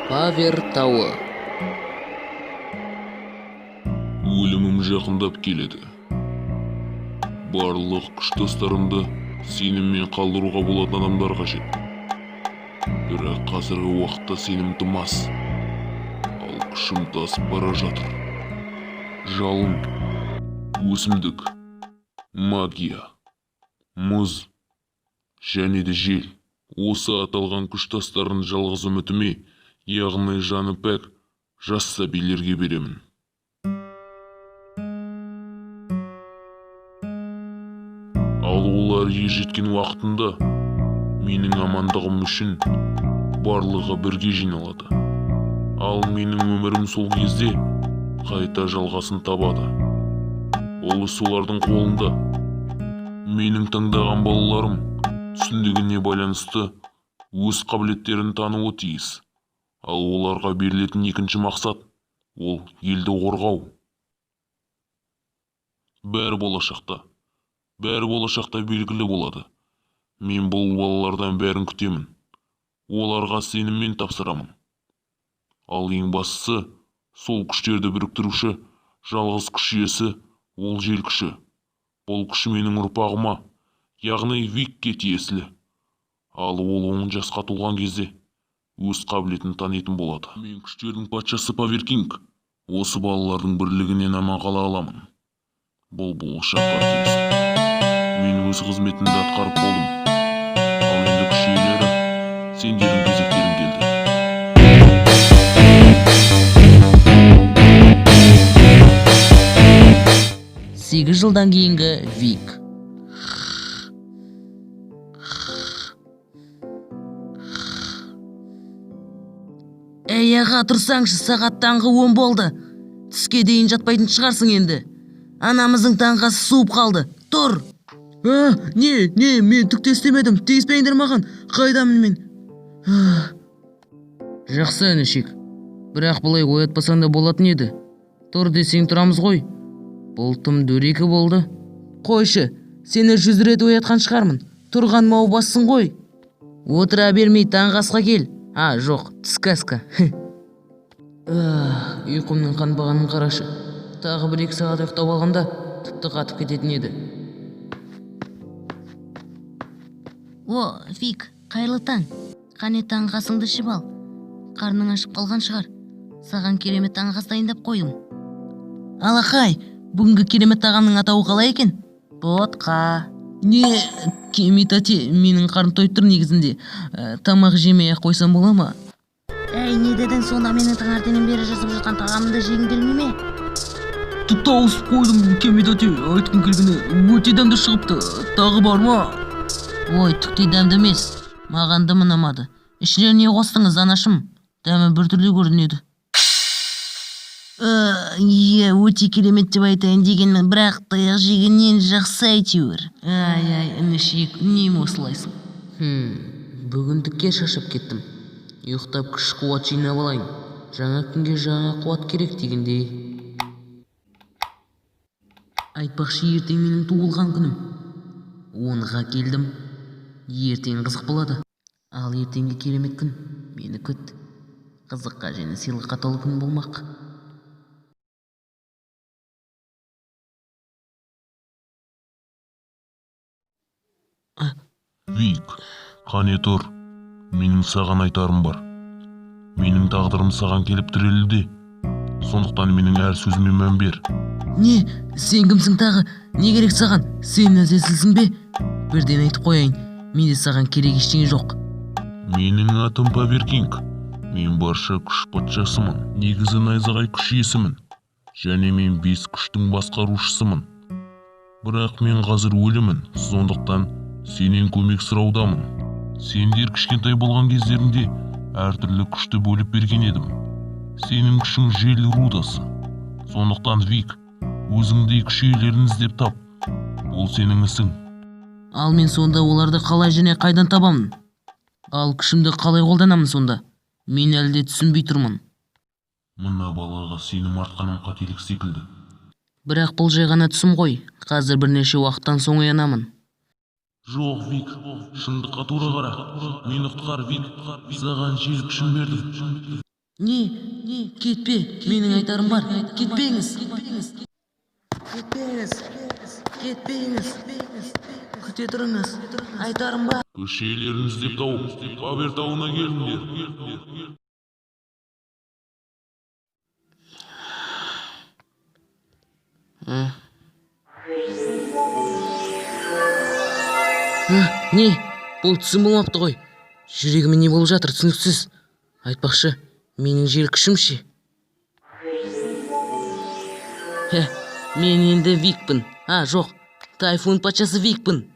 Павер тауы. Өлімім жақындап келеді. Барлық күш тастарымды сеніммен қалдыруға болатын адамдар қажет. Бірақ қазіргі уақытта сенім тым аз. Ал күшім тасып бара жатыр. Жалын, өсімдік, магия, мұз және де жел. Осы аталған күш тастарын жалғыз үмітіме, яғни жаны пәк жас сәбилерге беремін. Ал олар ержеткен уақытында менің амандығым үшін барлығы бірге жиналады. Ал менің өмірім сол кезде қайта жалғасын табады. Ол іс олардың қолында. Менің таңдаған балаларым түсіндігіне байланысты өз қабілеттерін тануы тиіс. Ал оларға берілетін екінші мақсат ол елді қорғау. Бәрі болашақта. Бәрі болашақта белгілі болады. Мен бұл балалардан бәрін күтемін. Оларға сеніммен тапсырамын. Ал ең бастысы, сол күштерді біріктіруші жалғыз күш иесі ол жел күші. Бұл күш менің ұрпағыма, яғни Викке тиесілі. Ал ол 10 жасқа толған кезде өз қабілетін танитын болады. Мен күштердің патшасы Павер Кинг. Осы балалардың бірлігінен аман қала аламын. Бұл болашаққа тиесілі. Мен өз қызметімді атқарып болдым. Ал енді күш иелері, сендердің кезектерің келді. 8 жылдан кейінгі Вик. Әй, аға, тұрсаңшы, сағат таңғы 10 болды. Түске дейін жатпайтын шығарсың енді. Анамыздың таңғы асы суып қалды. Тұр! А, не, мен түк те істемедім. Тиіспеңдер маған. Қайдамын мен? А. Жақсы, інішек. Бірақ бұлай оятпасаң да болатын еді. Тұр десең тұрамыз ғой. Бұл тым дөрекі болды. Қойшы, сені 100 рет оятқан шығармын. Тұрған мау бассың ғой. Отыра бермей таңғы асқа кел. А, жоқ, түскі асқа. Ах, ұйқымның қанбағанын қарашы. Тағы бір екі сағат ұйықтап алғанда тіпті қатып кететін еді. О, Вик, қайырлы таң. Қане, таңғы асыңды ішіп ал. Қарның ашып қалған шығар. Саған керемет таңғы ас дайындап қойдым. Алақай, бүгінгі керемет тағамның атауы қалай екен? Ботқа. Не, Кеми тәте, менің қарным тойып тұр негізінде. Тамақ жемей ақ қойсам бола ма? Әй, не дедің сонда? Менің таңертеңнен бері жасап жатқан тағамымды жегің келмей ме? Тауысып қойдым, Кеми тәте, айтқым келгені өте дәмді шығыпты. Тағы бар ма? Ой, түк те дәмді емес. Маған дым ұнамады. Ішіне не қостыңыз, анашым? Дәмі біртүрлі көрінеді. Иә, өте керемет деп айтайын дегенмін, бірақ таяқ жегеннен жақсы әйтеуір. Ай, ай, інішек, үнемі осылайсың. Бүгіндікке шаршап кеттім. Ұйықтап күш қуат жинап алайын. Жаңа күнге жаңа қуат керек дегендей. Айтпақшы, ертең менің туылған күнім. 10-ға келдім. Ертең қызық болады. Ал ертеңгі керемет күн мені күт. Қызыққа және сыйлыққа толы күн болмақ. Вик, қане тұр. Менің саған айтарым бар. Менің тағдырым саған келіп тірелді. Сондықтан менің әр сөзіме мән бер. Не, сен кімсің тағы? Не керек саған? Сен әзәзілсің бе? Бірден айтып қояйын, менде саған керек ештеңе жоқ. Менің атым Павер Кинг. Мен барша күш патшасымын. Негізі найзағай күш иесімін. Және мен бес күштің басқарушысымын. Бірақ мен қазір өлімін, сондықтан сенен көмек сұраудамын. Сендер кішкентай болған кездеріңде әртүрлі күшті бөліп берген едім. Сенің күшің жел рудасы. Сондықтан, Вик, өзіңдей күш иелерін іздеп тап. Бұл сенің ісің. Ал мен сонда оларды қалай және қайдан табамын? Ал күшімді қалай қолданамын сонда? Мен әлі де түсінбей тұрмын. Мына балаға сенім артқаным қателік секілді. Бірақ бұл жай ғана түсім ғой. Қазір бірнеше уақыттан соң оянамын. Жоқ, Вик, шындыққа тура қара. Мені құтқар, Вик. Саған жел күшін бердім. Не, не, кетпе, менің айтарым бар. Кетпеңіз. Кетпеңіз. Кетпеңіз. Күте тұрыңыз. Айтарым бар. Көше иелерін іздеп тауып, Бабер тауына келіңдер. Ә, не, бұл түсім болмапты ғой. Жүрегіме не болып жатыр, түсініксіз. Айтпақшы, менің жел күшім ше? Хе, мен енді Викпін. А, жоқ, тайфун патшасы Викпін.